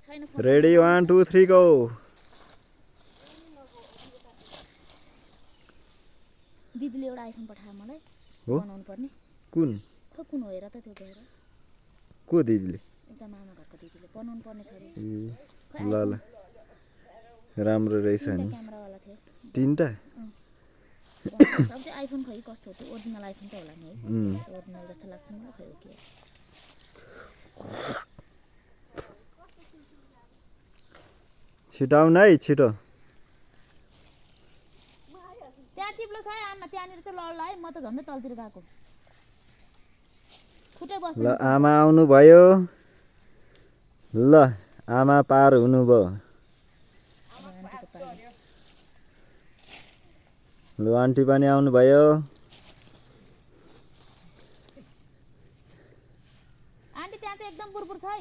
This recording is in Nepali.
रेडी 1 2 3 गो दिदीले एउटा आइफोन पठायो मलाई बनाउनु पर्ने कुन कुन हो हेर त त्यो गएर को दिदीले एकदम मामा घरको दिदीले बनाउनु पर्ने छ ल ल राम्रो रहेछ नि क्यामेरावाला थियो तीनटा अब चाहिँ आइफोन खै कस्तो हो त्यो ओरिजिनल आइफोन त होला नि है ओरिजिनल जस्तो लाग्छ मलाई खै हो के छिटो आउन है छिटो त्यहाँ चिप्लो छ है आमा त्यहाँनिर चाहिँ लड्ला है म त झन्डै तलतिर गएको खुट्टै बस्छ ल आमा आउनु भयो ल आमा पार हुनुभयो ल आन्टी पनि आउनु भयो आन्टी त्यहाँ चाहिँ एकदम बुरबुर छ है